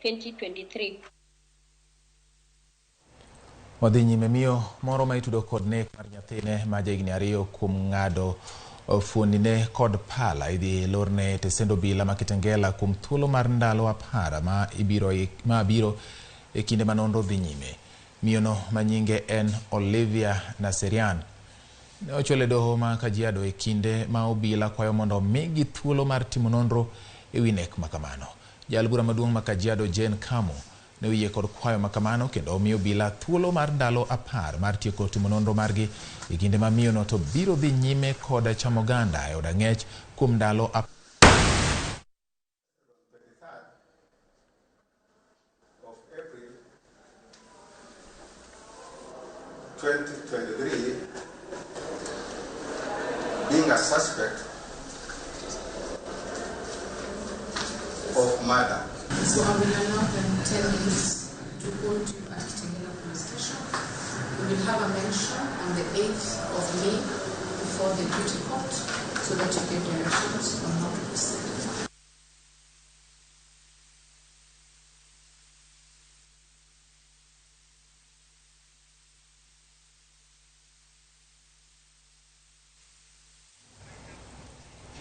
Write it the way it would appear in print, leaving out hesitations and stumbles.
2023. Wadhi nyime miyo moro ma itudo kod nek mar nyathine ma jahigni 2 kuom ng'ado fuondine kod pala idhi lorne e tesend obila ma Kitengela kuom thuolo mar ndalo 10 ma biro e kinde ma nonro dhi nyime. Miyono ma nyinge en Olivia Naserian ne ochwal e doho ma Kajiado e kinde ma obila kwayo mondo migi thuolo mar timo nonro e wi nek makamano. Jal bura maduong' ma Kajiado Jane Kamu ne oyie kod kwayo makamano kendo omiyo obila thuolo mar ndalo 10 mar tieko timo nonro margi e kinde ma miyono to biro dhi nyime kod chamo oganda e od ang'ech kuom ndalo of April 2023, being a suspect of murder. So I will allow them 10 minutes to go to at Kitengela Police Station. We will have a mention on the 8th of May before the duty court so that you get directions on how to proceed.